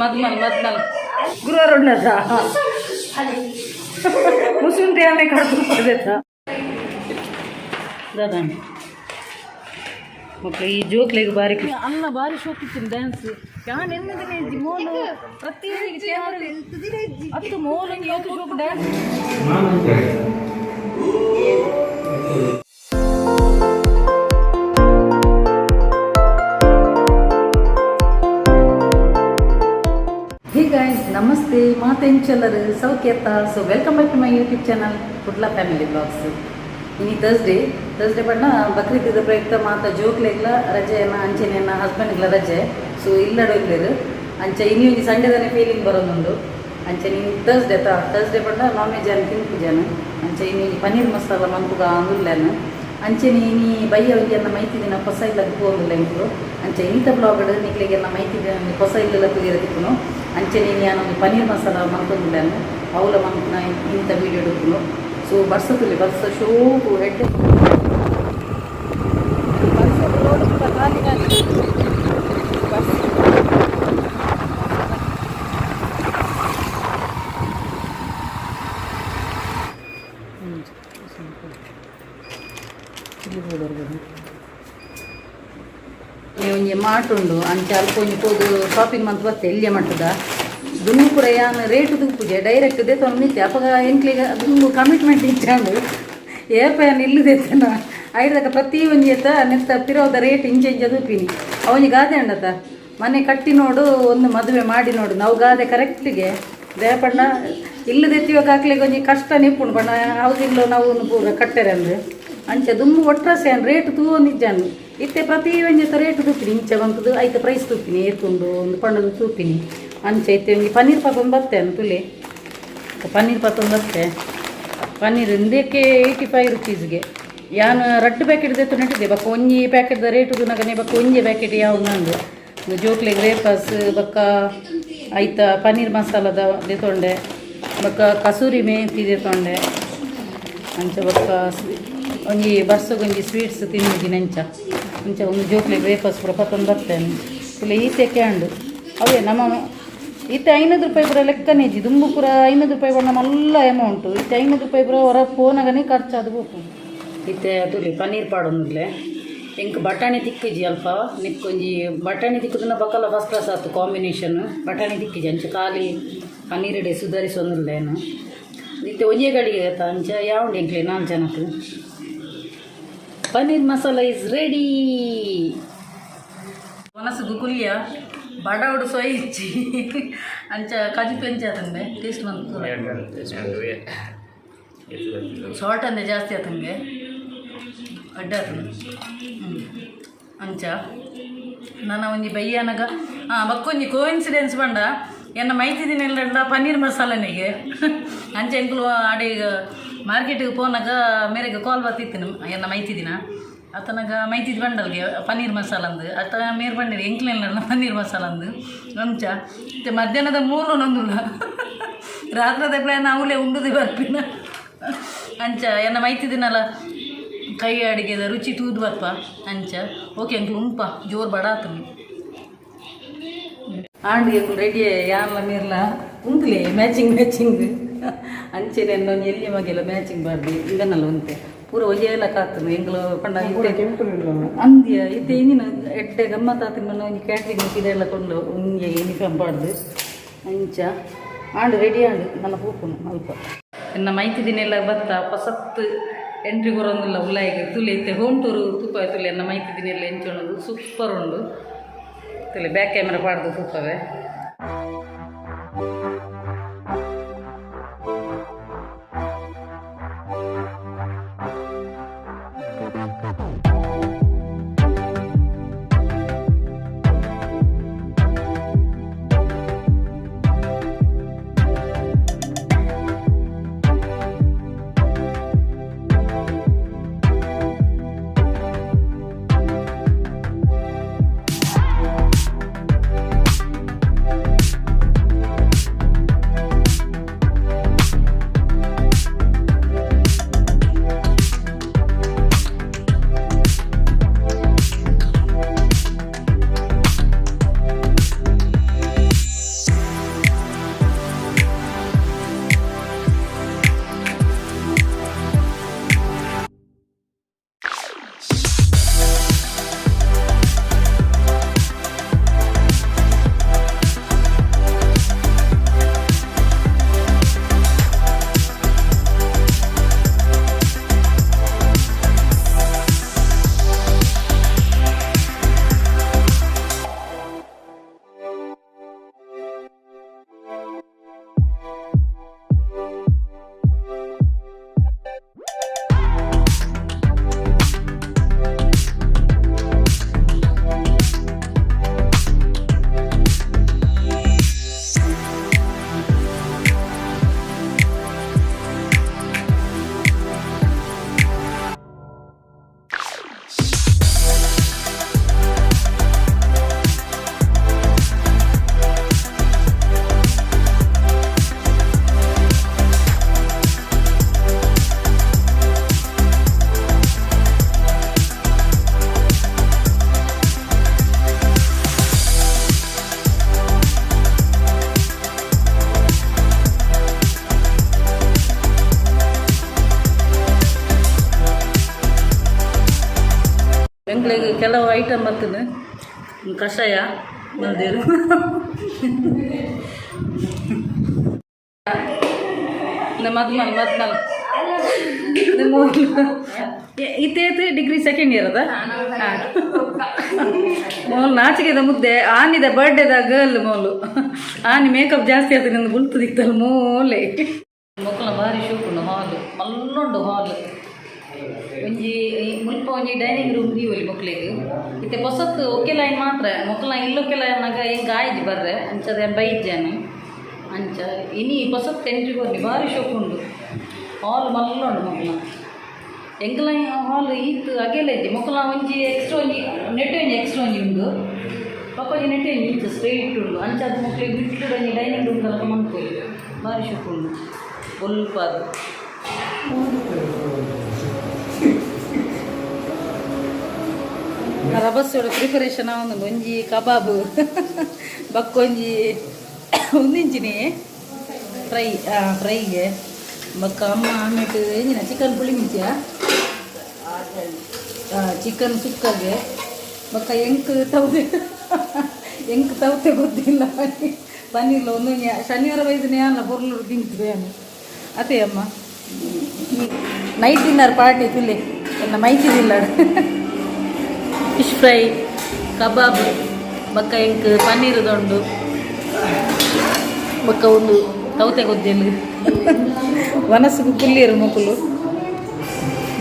ಮದ್ಮಲ್ ಮದ್ಮಲ್ ಗುರುವಾರ ಉಂಡದ ಮುಸ್ಲಿಂ ದೇವನೇ ಕಡ್ದು ದಾದಾ. ಮಕ್ಕಳು ಈ ಜೋಕ್ಲೆಗ್ ಬಾರಿ ಖುಷಿ. ಅಲ್ಲ, ಬಾರಿ ಶೋಕಿತ್ತು ಡ್ಯಾನ್ಸ್. ಯಾನ್ ಎನ್ನದನೆ ಮೋಲು ಪ್ರತಿ ಹತ್ತು ಮೋಲು ಏತು ಶೋಕು ಡ್ಯಾನ್ಸ್. Hey guys, ನಮಸ್ತೆ. ಮಾತೆಂಚಲ್ಲರು ಸೌಖ್ಯತ್ತ? So welcome back to my YouTube channel, Kudla family blogs. ಇನಿ ಥರ್ಸ್ಡೇ. ಥರ್ಸ್ಡೇ ಪಂಡ ಬಕ್ರೀದ್ ಪ್ರಯುಕ್ತ ಮಾತ ಜೋಕ್ಲೆಗ್ಲ ರಜೆಯನ್ನ, ಅಂಚೆನೆಯನ್ನ ಹಸ್ಬೆಂಡ್ಗ್ಲ ರಜೆ. ಸೊ ಇಲ್ಲಡೋಗ್ಲೇರು. ಅಂಚ ಇನಿ ಒಂಜಿ ಸಂಡೇದನೆ ಫೀಲಿಂಗ್ ಬರೋದುಂಡು. ಅಂಚೆ ನೀನು ಥರ್ಸ್ಡೇ ತಾ, ಥರ್ಸ್ಡೇ ಪಂಡ ನಾನ್ ವೆಜ್ ಅನ್ ತಿನ್ಪುಜಾನು. ಅಂಚೆ ಇನಿ ಪನ್ನೀರ್ ಮಸಾಲ ಮನ್ಪುಗ ಅಂದುಲ್ಲೇನು. ಅಂಚೆನೆ ಇನಿ ಬಯ್ಯ ಒಂಜಿ ಎನ್ನ ಮೈತಿದಿನ ಹೊಸ ಇಲ್ಲಗ್ ಪೋವೊಂದುಲ್ಲ ಎಂಕುಲು. ಅಂಚೆ ಇಂತ ಬ್ಲಾಗ್ಡ್ ನಿಕ್ಲೆಗ್ ಎನ್ನ ಮೈತಿದಿನ ಹೊಸ ಇಲ್ಲೆಲ್ಲ ತೂಯೆರೆ ತಿಕ್ಕುನು. ಅಂಚೆನೆ ಇನಿ ಯಾನೊಂಜಿ ಪನ್ನೀರ್ ಮಸಾಲ ಮಲ್ತೊಂದುಲ್ಲೇನು. ಅವುಲ ಮನ್ಪುನ ಇಂತ ವೀಡಿಯೋ ಡುಪ್ಪುನು. ಸೊ ಬರ್ಸ ತುಲೆ, ಬರ್ಸ ಶೋಕು ಎಡ್ಡೆ. ಬರ್ಸ ರೋಡ್ ಪೂರ ಖಾಲಿ ಖಾಲಿ ಬರ್ಸ. Chilli powder. ಒಂಜಿ ಮಾರ್ಟ್ ಉಂಡು. ಅಂಚ ಅಲ್ಪ ಒಂಜಿ ಪೋದು ಶಾಪಿಂಗ್ ಮಂತ್ ಬತ್ತೆ. ಎಲ್ಯ ಮಟ್ಟದ ದುಂಬು ಪೂರ ಯಾನ್ ರೇಟ್ ತೂಪುಜೆ, ಡೈರೆಕ್ಟ್ ದೆತ್ತೊಂದು ನಿತ್ಯ. ಅಪಗ ಎಂಕ್ಲೆಗ್ ದುಂಬು ಕಮಿಟ್ಮೆಂಟ್ ಇಜ್ಜಾಂಡು. ಏಪ ಯಾನ್ ಇಲ್ಲು ದೆತ್ತನ ಐಡ್ದಕ ಪ್ರತಿ ಒಂಜಿ ಎತ್ತ ನೆತ್ತ ಪಿರೋದ ರೇಟ್ ಇಂಚ ಇಂಚ ತೂಪಿನಿ. ಅವೊಂಜಿ ಗಾದೆ ಉಂಡತ, ಮನೆ ಕಟ್ಟಿ ನೋಡು, ಒಂದು ಮದುವೆ ಮಾಡಿ ನೋಡು. ನಾವು ಗಾದೆ ಕರೆಕ್ಟಿಗೆ ದಾಯೆ ಪಂಡ ಇಲ್ಲು ದೆತ್ತಿವಾಗ ಹಾಕ್ಲಿಕ್ಕೆ ಒಂಜಿ ಕಷ್ಟ ನಿಪ್ಪುಂಡು ಪಂಡ ಹೌದಿಲ್ಲೋ, ನಾವು ಪೂರ ಕಟ್ಟೆರೆ ಅಂದ್. ಅಂಚ ದುಂಬು ಒಟ್ರಾಸೆ ಯಾನ್ ರೇಟ್ ತೂವೊಂದಿಜ್ಜಾಂಡು. ಇತ್ತೆ ಪ್ರತಿ ಒಂಜಿ ರೇಟ್ ತೂಪಿನಿ. ಇಂಚ ಬಂತದ್ದು ಐತ ಪ್ರೈಸ್ ತೂಪಿನಿ, ಏತುಂಡು ಒಂದು ಪಂಡದು ತೂಪಿನಿ. ಅಂಚ ಇತ್ತೆ ಒಂಜಿ ಪನ್ನೀರ್ ಪತ್ತೊಂದು ಬತ್ತೆ ತುಲೆ, ಪನ್ನೀರ್ ಪತ್ತೊಂದು ಬತ್ತೆ. ಪನ್ನೀರ್ ಇಂದಕ್ಕೆ 85 ರುಪೀಸ್ಗೆ. ಯಾನ್ ರಡ್ಡ್ ಪ್ಯಾಕೆಟ್ ದೆತ್ತು ನೆಟ್ಟಿದೆ. ಬೊಕ್ಕ ಒಂಜಿ ಪ್ಯಾಕೆಟ್ದ ರೇಟ್ ತೂನಗನೆ ಬೊಕ್ಕ ಒಂಜಿ ಪ್ಯಾಕೆಟ್ ಯಾವು ನಂದು. ಜೋಕ್ಲೆಗ್ ವೇಪರ್ಸ್, ಬೊಕ್ಕ ಐತ ಪನ್ನೀರ್ ಮಸಾಲದ ದೆತೊಂಡೆ, ಬೊಕ್ಕ ಕಸೂರಿ ಮೇಥಿ ದೆತೊಂಡೆ. ಅಂಚ ಬೊಕ್ಕ ಒಂಜಿ ಬರ್ಸಗೊಂಜಿ ಸ್ವೀಟ್ಸ್ ತಿನ್ನುಜಿನ. ಅಂಚ ಅಂಚ ಒಂದು ಜೋಕ್ಲೆಗ್ ವೇಪರ್ಸ್ ಪೂರ ಪತ್ತೊಂದು ಬರ್ತೇನೆ. ಇಲ್ಲ, ಈತೆ ಉಂಡು. ಅವೇ ನಮ್ಮ ಇತ್ತೆ 500 ರೂಪಾಯಿ ಪೂರ ಲೆಕ್ಕನೇ ಇಜ್ಜಿ. ದುಂಬು ಪೂರ 500 ರೂಪಾಯಿ ಪೂರ ಮಲ್ಲ ಅಮೌಂಟು. ಇತ್ತೆ 500 ರೂಪಾಯಿ ಪೂರ ಹೊರ ಪೋನಗನೇ ಖರ್ಚಾದು ಪೋಪುಂಡು. ಇತ್ತೆ ತುಲಿ ಪನ್ನೀರ್ ಪಾಡೊಂದುಲ್ಲೆ. ಎಂಕ್ ಬಟಾಣಿ ತಿಕ್ಕಿಜಿ ಅಲ್ಪ. ನಿಕ್ಕೊಂಜಿ ಬಟಾಣಿ ತಿಕ್ಕುದನ್ನ ಬಕ್ಕಲ ಫಸ್ಟ್ ಕ್ಲಾಸ್ ಆತು ಕಾಂಬಿನೇಷನ್. ಬಟಾಣಿ ತಿಕ್ಕಿಜಿ, ಅಂಚ ಖಾಲಿ ಪನ್ನೀರಡೆ ಸುಧಾರಿಸೊಂದುಲ್ಲೇನು. ಇತ್ತೆ ಒಂಜೇ ಗಳಿಗೆ ಆತ. ಅಂಚ ಯಾವುಂಡು ಎಂಕ್ಲೆ ನಾಲ್ಕು ಜನಕ್ಕೆ. Paneer masala is ready. ಮನಸ್ಸುಗು ಕುಲ್ಯ ಬಡವಡು ಸೊಯ್ ಇಚ್ಚಿ. ಅಂಚ ಕಜಿಪು ಎಂಚ ಆತಂಗೆ? ಟೇಸ್ಟ್ ಬಂತು? ಸಾಲ್ಟ್ ಅಂದೆ ಜಾಸ್ತಿ ಆತಂಗೆ, ಅಡ್ಡ ಆತಂಗೆ. ಅಂಚ ನನ್ನ ಒಂಜಿ ಬಯ್ಯನಗ ಹಾಂ ಬಕ್ಕೊಂಜಿ ಕೋಇನ್ಸಿಡೆನ್ಸ್ ಬಂಡ ಎನ್ನ ಮೈತಿದಿನೆಲ್ಲ ಪನ್ನೀರ್ ಮಸಾಲನಿಗೆ. ಅಂಚ ಎಂಕುಲು ಆಡೆ ಈಗ ಮಾರ್ಕೆಟಿಗೆ ಪೋನಾಗ ಮೇರೆಗೆ ಕಾಲ್ ಬತ್ತಿತ್ತು ಎನ್ನ ಮೈತಿದಿನ. ಅತನಗ ಮೈತಿದ್ ಬಂಡಲ್ಗೆ ಪನ್ನೀರ್ ಮಸಾಲ ಅಂದು. ಅತ ಮೇರ್ ಬಂಡಿರಿ ಎಂಕ್ಲೆಲ್ಲ ಪನ್ನೀರ್ ಮಸಾಲ ಅಂದು. ಅಂಚ ಮತ್ತೆ ಮಧ್ಯಾಹ್ನದ ಮೂರು ನೊಂದುಲ್ಲ, ರಾತ್ರದ ಪ್ಲ್ಯಾನ್ ಅವಲೇ ಉಂಡುದಿ ಬರ್ಪಿನ. ಅಂಚ ಎನ್ನ ಮೈತಿದಿನಲ್ಲ ಕೈ ಅಡಿಗೆದ ರುಚಿ ತೂದು ಬರ್ಪ. ಅಂಚ ಓಕೆ, ಅಂಕ್ಲು ಉಂಪ, ಜೋರು ಬಡಾತನು. ಆಂಡ್ ಎಂಕುಲು ರೆಡಿ. ಯಾನ್ಲ ಮೀರ್ಲ ಉಂತುಲೆ ಮ್ಯಾಚಿಂಗ್ ಮ್ಯಾಚಿಂಗ್. ಅಂಚೆನೆ ಒಂಜಿ ಎಲ್ಲಿ ಮಗೆಲ್ಲ ಮ್ಯಾಚಿಂಗ್ ಬಾರ್ದಿ ಇಂದನಲ್ಲ ಉಂತೆ ಪೂರ ಒಂಜೇ ಲೆಕ್ಕ ಆಗ್ತದೆ ಎಂಕುಲು ಪಂಡ. ಇತ್ತೆ ಅಂದ್ಯ ಇತ್ತೆ ಇಂದಿನ ಎಡ್ಡೆ ಗಮ್ಮತ್ ಆತಿನ. ಒಂಜಿ ಕ್ಯಾಟ್ರಿಂಗ್ ಇದೆಲ್ಲ ಕೊಂಡು ಒಂಜಿ ಯೂನಿಫಾರ್ಮ್ ಪಾಡ್ದು. ಅಂಚ ಆಂಡ್ ರೆಡಿ ಆಂಡ್ ನನ್ನ ಪೂಪುನು ಅಲ್ಪ. ಎನ್ನ ಮೈತಿದಿನೆಲ್ಲ ಬತ್ತ ಪೊಸತ್ತು ಎಂಟ್ರಿ ಕೊರೊಂದುಲ್ಲ ಉಲಾಯಿಗ್. ತುಲೆ ಇತ್ತೆ ಹೋಮ್ ಟೂರ್ ತೂಪ ತುಲೆ. ಎನ್ನ ಮೈತಿದಿನೆಲ್ಲ ಎಂಚ ಉಂಡು? ಸೂಪರ್ ಉಂಡು. ತುಲೆ, ಬ್ಯಾಕ್ ಕ್ಯಾಮ್ರಾ ಪಾಡ್ದು ತೂಪವೆ. ಕೆಲವು ಐಟಮ್ ಬರ್ತದೆ. ಕಷಾಯ ಮಲ್ದೇರು. ಮದ್ಮಲ್ ಮದ್ಮಲ್ ಇತ್ತೇತ್ ಡಿಗ್ರಿ ಸೆಕೆಂಡ್ ಇಯರ್ ಅದ. ಮೋಲ್ ನಾಚಿಕೆದ ಮುದ್ದೆ ಆನಿದ ಬರ್ಡೇದ ಗರ್ಲ್ ಮೋಲು. ಆನಿ ಮೇಕಪ್ ಜಾಸ್ತಿ ಆಯ್ತು, ನಿಂದು ಬುಲ್ತು ದಿಕ್ತಲ್ಲ ಮೋಲೆ. ಮೊಕ್ಕಲ ಭಾರಿ ಶೋಕುಂಡು. ಹಾಲ್ ಮಲ್ಲುಂಡು. ಹಾಲ್ ಒಂಜಿ ಮುಲ್ಪ ಒಂಜಿ ಡೈನಿಂಗ್ ರೂಮ್ ದೀವೊಲಿ ಮೊಕ್ಲೆಗ್. ಇತ್ತೆ ಪೊಸತ್ ಒಕ್ಕೆ ಲೈನ್ ಮಾತ್ರ. ಮೊಕ್ಕಲ ಇಲ್ಲೊಕ್ಕೆ ಲೈನ್ ಎಂಕ್ ಆಯ್ಜಿ ಬರ್ರೆ ಅಂಚದ ಬೈಜ್ಜಾನು. ಅಂಚ ಇನಿ ಪೊಸತ್ ಎಂಟ್ರಿ ಕೊರ್ನಿ. ಭಾರಿ ಶೋಕುಂಡು. ಹಾಲ್ ಮಲ್ಲುಂಡು ಮೊಕ್ಕಲ. ಎಂಕಲ ಹಾಲ್ ಈತ್ ಅಗೆಲ ಇಜ್ಜಿ. ಮೊಕ್ಕಲ ಒಂಜಿ ಎಕ್ಸ್ಟ್ರಾ ಒಂಜಿ ನೆಟ್, ಒಂಜಿ ಎಕ್ಸ್ಟ್ರಾ ಒಂಜಿ ಉಂಡು. ಬೊಕ್ಕ ಒಂಜಿ ನೆಟ್ ಒಂಜಿ ಇಂಚ ಸ್ಟ್ರೈಟ್ ಉಂಡು. ಅಂಚಾದ್ ಮೊಕ್ಲೆಗ್ ಬಿಟ್ಲುಡ್ ಒಂಜಿ ಡೈನಿಂಗ್ ರೂಮ್ ತಲಕ ಮನ್ಪೊಲಿ. ಭಾರಿ ಶೋಕು ಉಂಡು ಬೊಲ್ಪಾದ್. ರಬಸ್ಸೋಡ ಪ್ರಿಪರೇಷನ್ ಆವೊಂದುಂಡು. ಒಂಜಿ ಕಬಾಬ್, ಬೊಕ್ಕ ಒಂಜಿ ಉಂದಿಂಚಿನಿ ಫ್ರೈ, ಫ್ರೈಗೆ. ಬೊಕ್ಕ ಅಮ್ಮ ಆಮೇಲೆ ಎಂಜಿನ ಚಿಕನ್ ಪುಳಿ ಮಿಂಚಿಯಾ, ಚಿಕನ್ ಸುಕ್ಕಗೆ. ಬೊಕ್ಕ ಎಂಕ್ ತೌತೆ, ಎಂಕ್ ತೌತೆ ಗೊತ್ತಿಲ್ಲ. ಪನ್ನೀರ್ಲ ಒಂದು ಶನಿವಾರ ಬೈದನೆ ಅಲ್ಲ ಪೊರ್ಲು ತಿಂತದೆ ಅದೇ. ಅಮ್ಮ, ನೈಟ್ ಡಿನ್ನರ್ ಪಾರ್ಟಿ ತುಲೆ ಎಲ್ಲ ಮೈತಿದಿಲ್ಲ. ಫಿಶ್ ಫ್ರೈ, ಕಬಾಬ್, ಬೊಕ್ಕ ಎಂಕ್ ಪನ್ನೀರ್ ದೊಂಡು, ಬೊಕ್ಕ ಒಂದು ತೌತೆ ಗೊತ್ತಿಲ್ಲ. ವನಸುಗು ಕುಲ್ಲಿಯರು ಮೊಕುಲು.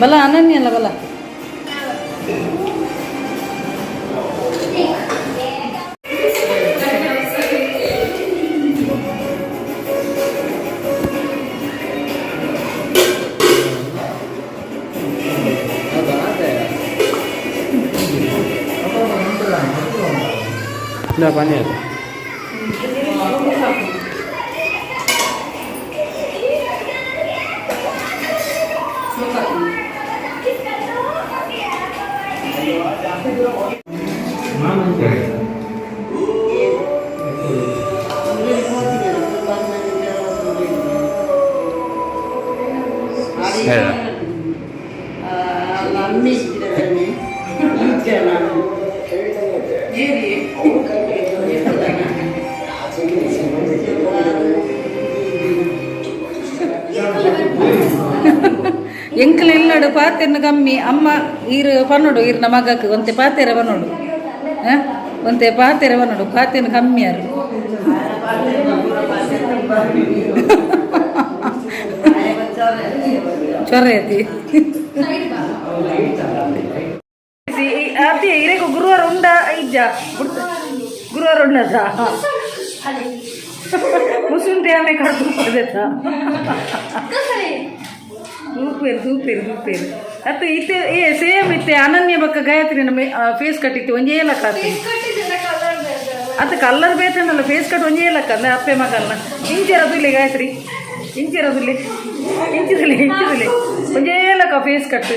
ಬಲ ಅನನ್ಯ ಅಲ್ಲ ಬಲ. ಪನ್ನೀರ್. ಎಂಕಲ್ ಇಲ್ಲಡು ಪಾತೆರ್ನ ಕಮ್ಮಿ. ಅಮ್ಮ ಈರು ಪನ್ನೋಡು, ಈರ್ನ ಮಗಕ್ ಒಂತೆ ಪಾತೆರ ಪನ್ನೋಡು, ಒಂತೆ ಪಾತೆರ ಪನ್ನೋಡು. ಪಾತೆರ್ನ ಕಮ್ಮಿ ಯಾರು. ಚೊರ ಐತಿ ಅತಿ. ಇರೆಗೂ ಗುರುವಾರ ಉಂಡ ಇಜ್ಜ? ಗುರುವಾರ ಉಂಡದ ಮುಸುಂಟಿ ಆಮೆ ಕಡ್ದು ತೂಪೇರು ತೂಪೇರು ತೂಪೇರು ಅತ್ತು. ಇತ್ತೆ ಏ ಸೇಮ್ ಇತ್ತೆ ಅನನ್ಯ ಬಕ್ಕ ಗಾಯತ್ರಿ ನಮ್ಮ ಫೇಸ್ ಕಟ್ ಇತ್ತು ಒಂಜೇ ಲಕ್ಕ. ಅತ್ತ ಕಲ್ಲರ್ ಬೇತನಲ್ಲ, ಫೇಸ್ ಕಟ್ ಒಂಜೇ ಲಕ್ಕ ಅಂದ್ರೆ ಅಪ್ಪೆ ಮಗಲ್ನ. ಇಂಚೆರ ತುಲಿ ಗಾಯತ್ರಿ, ಇಂಚೆರ ತುಲಿ, ಇಂಚಿದುಲಿ ಇಂಚಿದುಲಿ, ಒಂಜೇ ಲಕ್ಕ ಫೇಸ್ ಕಟ್.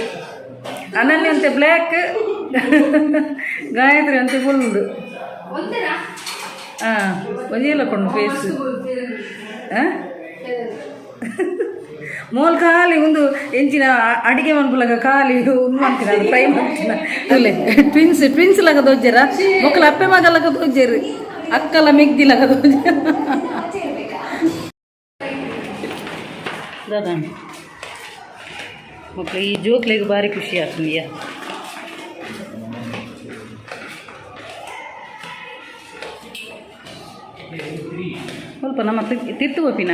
ಅನನ್ಯ ಅಂತೆ ಬ್ಲ್ಯಾಕ್, ಗಾಯತ್ರಿ ಅಂತೆ ಫುಲ್ಲು. ಹಾಂ, ಒಂಜೇ ಲಕ್ಕ ಫೇಸ್. ಹಾಂ, ಮೋಲ್ ಖಾಲಿ ಒಂದು ಎಂಚಿನ ಅಡಿಗೆ ಮನ್ಪುಲಗ ಖಾಲಿ ಉಂದು ಮಾಡ್ತೀನ, ಅದು ಫ್ರೈ ಮಾಡ್ತೀನ. ಅಲ್ಲೇ ಟ್ವಿನ್ಸ್ ಟ್ವಿನ್ಸ್ ಲಗ ದೋಜೆರ ಮೊಕ್ಕಲ. ಅಪ್ಪೆ ಮಗ ಲಗ ದೋಜೆರು, ಅಕ್ಕಲ ಮೆಗ್ದಿ ಲಗ ದೋಜೆರ. ದಾದ ಮಕ್ಕಳು, ಈ ಜೋಕ್ಲೆಗ್ ಭಾರಿ ಖುಷಿ ಆಗ್ತದೆ. ಸ್ವಲ್ಪ ನಮ್ಮ ತಿತ್ತು ಒಪ್ಪಿನ.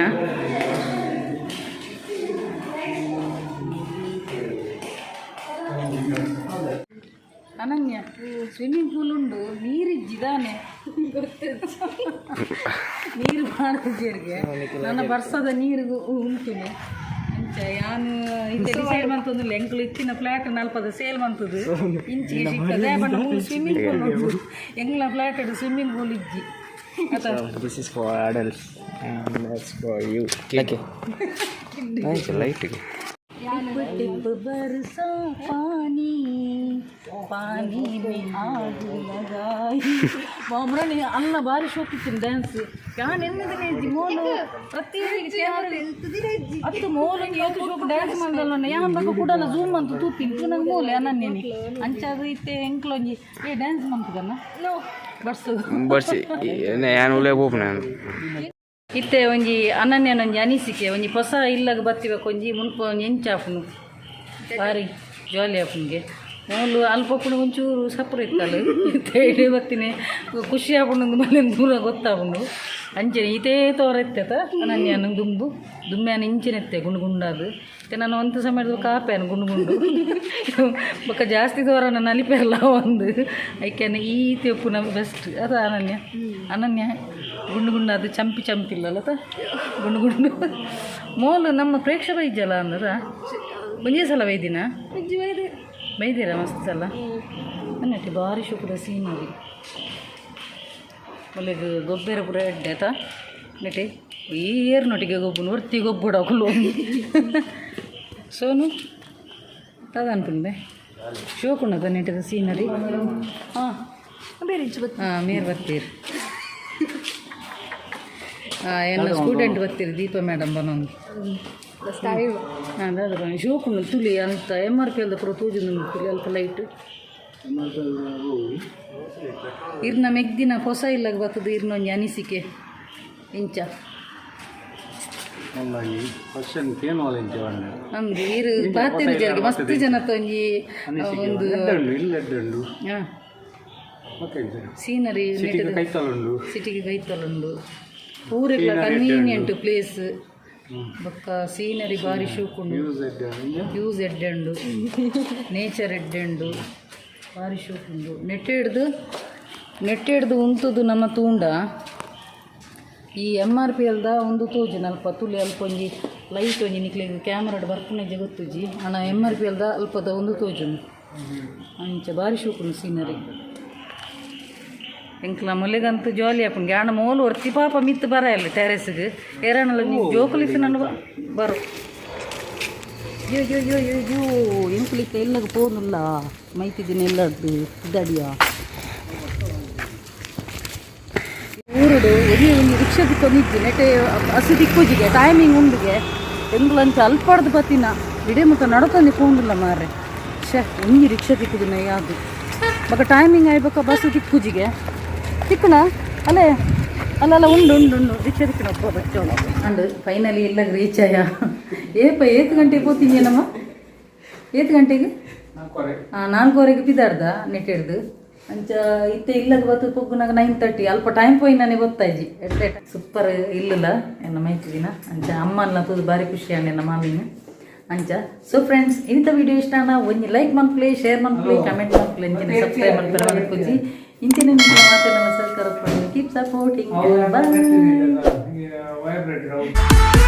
ಅನನ್ಯ, ಸ್ವಿಮ್ಮಿಂಗ್ ಪೂಲ್ ಉಂಡು, ನೀರಿಜ್ಜಿದಾನೆ. ನೀರು ಜೇರಿಗೆ ನನ್ನ ಬರ್ಸದ ನೀರು ಉಂಟುನೆ. ಅಂಚ ಯಾನು ಇತ್ತೆ ಡಿಸೈಡ್ ಮಂತೊಂದಿಲ್ಲ. ಎಂಕುಲು ಇತ್ತಿನ ಫ್ಲಾಟ್ ನಲ್ಪದ ಸೇಲ್ ಮಂತದು ಇಂಚಿಗೆ ಸಿಕ್ಕದೆ ಬಣ್ಣ. ಸ್ವಿಮ್ಮಿಂಗ್ ಪೂಲ್ ಉಂಟು ಎಂಗ್ಲ ಫ್ಲಾಟ್, ಸ್ವಿಮ್ಮಿಂಗ್ ಪೂಲ್ ಇಜ್ಜಿ ಅತ. This is for adults and that's for you. Okay. Nice light. Tip tip बरसा पानी, पानी में आग लगाई. ಮರಣಿ ಅಲ್ಲ ಬಾರಿ ಶೋಕಿತ್ತಿನ ಡ್ಯಾನ್ಸ್. ಯಾನ್ ಎನ್ನದನೇ ಇಜ್ಜಿ ಮೋಲು ಪ್ರತಿ ಅತ್ತು ಮೋಲು ಏತು ಶೋಕು ಡ್ಯಾನ್ಸ್ ಮಂದಲ್ಲ. ಯಾನ್ ಬಕ್ಕ ಕೂಡಲ ಝೂಮ್ ಅಂತ ತೂತೀನಿ ತೂ ನಂಗೆ ಮೂಲೆ ಅನನ್ಯನಿ ಅಂಚಾದ ಇತ್ತೆ ಎಂಕ್ಲೊಂಜಿ ಏ ಡ್ಯಾನ್ಸ್ ಮಂತದನ್ನ ಬರ್ಸು. ಬರ್ಸಿ, ಯಾನ್ ಉಲೆ ಪೋಪುನ. ಇತ್ತೆ ಒಂಜಿ ಅನನ್ಯನೊಂಜಿ ಅನಿಸಿಕೆ, ಒಂಜಿ ಹೊಸ ಇಲ್ಲಗ ಬತ್ತಿಬೇಕು, ಒಂಜಿ ಮುಲ್ಪ ಒಂಜಿ ಎಂಚಾಪುನು? ಬಾರಿ ಜಾಲಿ ಆಪುನ್ಗೆ. ಮೂಲು ಅಲ್ಪ ಪುಣ ಒಂಚೂರು ಸಪ್ರ ಇತ್ತಲ್ಲ. ಇತ್ತೆ ಇಡೀ ಬತ್ತಿನಿ, ಖುಷಿ ಆಪುಂಡು, ಮನೆ ದೂರ ಗೊತ್ತಾಪುಂಡು. ಅಂಚನೆ ಇತೇ ತೋರ ಇತ್ತೆತ ಅನನ್ಯನ ದುಂಬು ದುಮ್ಮ್ಯಾನ ಇಂಚಿನ ಇತ್ತೆ ಗುಂಡು ಗುಂಡಾದು. ಇತ್ತೆ ನಾನು ಒಂದು ಸಮಯದ ಕಾಪೇನು ಗುಂಡು ಗುಂಡು ಬೊಕ್ಕ ಜಾಸ್ತಿ ತೋರನ ನಲಿಪೆಲ್ಲ ಒಂದು ಐಕೆನ ಈ ತೆಪ್ಪುನ ಬೆಸ್ಟ್ ಅದ ಅನನ್ಯ. ಅನನ್ಯ ಗುಂಡು ಗುಂಡಾದು ಚಂಪಿ ಚಂಪಿಲ್ಲಲ್ಲ ತ ಗುಂಡು ಗುಂಡು. ಮೋಲು ನಮ್ಮ ಪ್ರೇಕ್ಷಕ ಇಜ್ಜಲ್ಲ ಅಂದ್ರ ಒಂಜೇ ಸಲ ಬೈದಿನ ಬೈದಿರ ಮಸ್ತ್ ಸಲ ಅನ್ನಟ್ಟಿ. ಭಾರಿ ಶುಕ್ರ ಸೀನರಿ. ಒಳ್ಳೆದು ಗೊಬ್ಬರ ಪೂರ ಎಡ್ಡೆ ಆತ ನೆಟ್ಟಿ. ಈ ಏರ್ನೊಟ್ಟಿಗೆ ಗೊಬ್ಬು ಒರ್ತಿ ಗೊಬ್ಬುಡ ಅಕುಲು. ಸೋನು ದಾದ ಅನ್ಪುಂಡೆ? ಶೋಕುಂಡದ ನೆಟ್ಟದ ಸೀನರಿ. ಹಾಂ ಹಾಂ, ಮೇರ್ ಬರ್ತೀರಿ. ಹಾಂ, ಎಲ್ಲ ಸ್ಟೂಡೆಂಟ್ ಬರ್ತೀರಿ. ದೀಪಾ ಮೇಡಮ್ ಬನ್ನೊಂದು. ಹಾಂ, ದಾದ ಶೋಕುಂಡು ತುಲಿ ಅಂತ ಎಮ್ ಆರ್ ಪಿ ಅಲ್ದ ಪೂರ ತೂಜುಂದು ತುಲಿ ಅಲ್ಪ ಲೈಟ್. ಇರ್ನ ಮೆಗ್ದಿನ ಹೊಸ ಇಲ್ಲಗ ಬರ್ತದೆ. ಇರ್ನ ಒಂಜಿ ಅನಿಸಿಕೆ ಇಂಚ? ಅಂದು ಇರು ಪಾತೆರು ಜರಿಗೆ ಮಸ್ತ್ ಜನತ ಒಂಜಿ ಒಂದು ಇಲ್ಲ. ಹಾಂ, ಸೀನರಿ. ಕೈತಲುಂಡು. ಸಿಟಿಗೆ ಕೈತಲುಂಡು. ಪೂರೆಗ್ಲ ಕನ್ವೀನಿಯಂಟ್ ಪ್ಲೇಸ್. ಬೊಕ್ಕ ಸೀನರಿ ಬಾರಿ ಶೋಕುಂಡು. ವ್ಯೂಸ್ ಎಡ್ಡೆ ಉಂಡು, ನೇಚರ್ ಎಡ್ಡೆ ಉಂಡು, ಬಾರಿ ಶೋಕುಂಡು. ನೆಟ್ ಹಿಡ್ದು ನೆಟ್ ಹಿಡ್ದು ಉಂತುದು ನಮ್ಮ ತೂಂಡ ಈ ಎಮ್ ಆರ್ ಪಿ ಎಲ್ದ ಒಂದು ತೋಜುನ ಅಲ್ಪ ತುಲಿ. ಅಲ್ಪ ಒಂಜಿ ಲೈಟ್ ಒಂಜಿ ನಿಕ್ಲೆಗ್ ಕ್ಯಾಮ್ರಾಡ್ ಬರ್ಪುನೆಜ್ಜೆ ಗೊತ್ತುಜಿ ಅಣ. ಎಮ್ ಆರ್ ಪಿ ಎಲ್ದ ಅಲ್ಪದ ಒಂದು ತೋಜುನು. ಅಂಚ ಬಾರಿ ಶೋಕುಂಡು ಸೀನರಿ. ಎಂಕ್ಲ ಮೊಲೆಗಂತೂ ಜಾಲಿ ಆಪುಂಡು. ಆಂಡ ಮೋಲು ಒರ್ತಿ ಪಾಪ ಮಿತ್ತು ಬರ ಇಲ್ಲ ಟೆರೆಸ್ಗೆ. ಏರಾಣಲ ನೀವು ಜೋಕುಲಿತ್ತು ನಾನು ಬರು. ಯೋ ಯೋ ಯೋ ಯೋ ಯೋ, ಎಂಕುಲಿತ್ತ ಎಲ್ಲಗ ಪೋನುಲ್ಲ ಮೈತಿದಿನ ಎಲ್ಲಡ್ದು ಇದ್ದಡಿಯ ಊರುಡು ಒಂಜಿ ಒಂಜಿ ರಿಕ್ಷಾ ತಿಕ್ಕೊಂದಿಜ್ಜಿ. ನೆಟೆ ಹಸು ತಿಕ್ಕುಜಿಗೆ ಟೈಮಿಂಗ್ ಉಂಡುಗೆ. ಎಂಕುಲಂಚ ಅಲ್ಪಡ್ದು ಬತ್ತಿನ ಇಡೀ ಮುಟ್ಟ ನಡತಂದು ಪೋಂದುಲ್ಲ ಮಾರ್ರೆ. ಶೇ, ಒಂಜಿ ರಿಕ್ಷಾ ತಿಕ್ಕುದಿನ ಯಾವುದು. ಬೊಕ ಟೈಮಿಂಗ್ ಆಯ್ಬೊಕ ಬಸ್ಸು ತಿಕ್ಕುಜಿಗೆ. ತಿಕ್ಕುನ ಅಲ್ಲೇ ಅಲ್ಲ ಅಲ್ಲ, ಉಂಡು ಉಂಡು ಉಂಡು, ರಿಕ್ಷಾ ತಿಕ್ಕುನ ಒಬ್ಬ ಬಚ್ಚೋಣ. ಅಂಡ್ ಫೈನಲಿ ಇಲ್ಲ ರೀಚ್ ಆಯ. ಏಪ ಏತ್ ಗಂಟೆಗೆ ಪೋತೀನಿ ನಮ್ಮ? ಏತ್ ಗಂಟೆಗೆ? ಹಾಂ, ನಾಲ್ಕುವರೆಗೆ ಪಿದಾಡ್ದ ನೆಟ್ ಹಿಡ್ದು. ಅಂಚ ಇತ್ತೆ ಇಲ್ಲಗ ಬತ್ತು ಪೊಗ್ಗುನಾಗ 9:30. ಅಲ್ಪ ಟೈಮ್ ಪೋಯಿ ನನಗೆ ಗೊತ್ತಾಯ್ಜಿ. ಎಡ್ಡೆ ಸೂಪರ್ ಇಲ್ಲಲ್ಲ ಎನ್ನ ಮೈತಿದಿನ. ಅಂಚ ಅಮ್ಮನ ತೂದು ಬಾರಿ ಖುಷಿ ಆಂಡ್ ಮಾಮಿನ. ಅಂಚ ಸೊ ಫ್ರೆಂಡ್ಸ್, ಇಂಥ ವಿಡಿಯೋ ಇಷ್ಟ ಒಂಜಿ ಲೈಕ್ ಮನ್ಪುಲೆ, ಶೇರ್ ಮನ್ಪುಲೆ, ಕಮೆಂಟ್ ಮನ್ಪುಲೆ, ಅಂಚಿನ ಸಬ್ಸ್ಕ್ರೈಬ್ ಮನ್ಪುಲೆ ಮನ್ಪುಜಿ. ಇಂಚಿನ ನಿಮ್ಮ ಮಾತನ್ನ ಸಹಕಾರ. Keep supporting. ಬಾಯ್. ವೈಬ್ರೇಟರ್.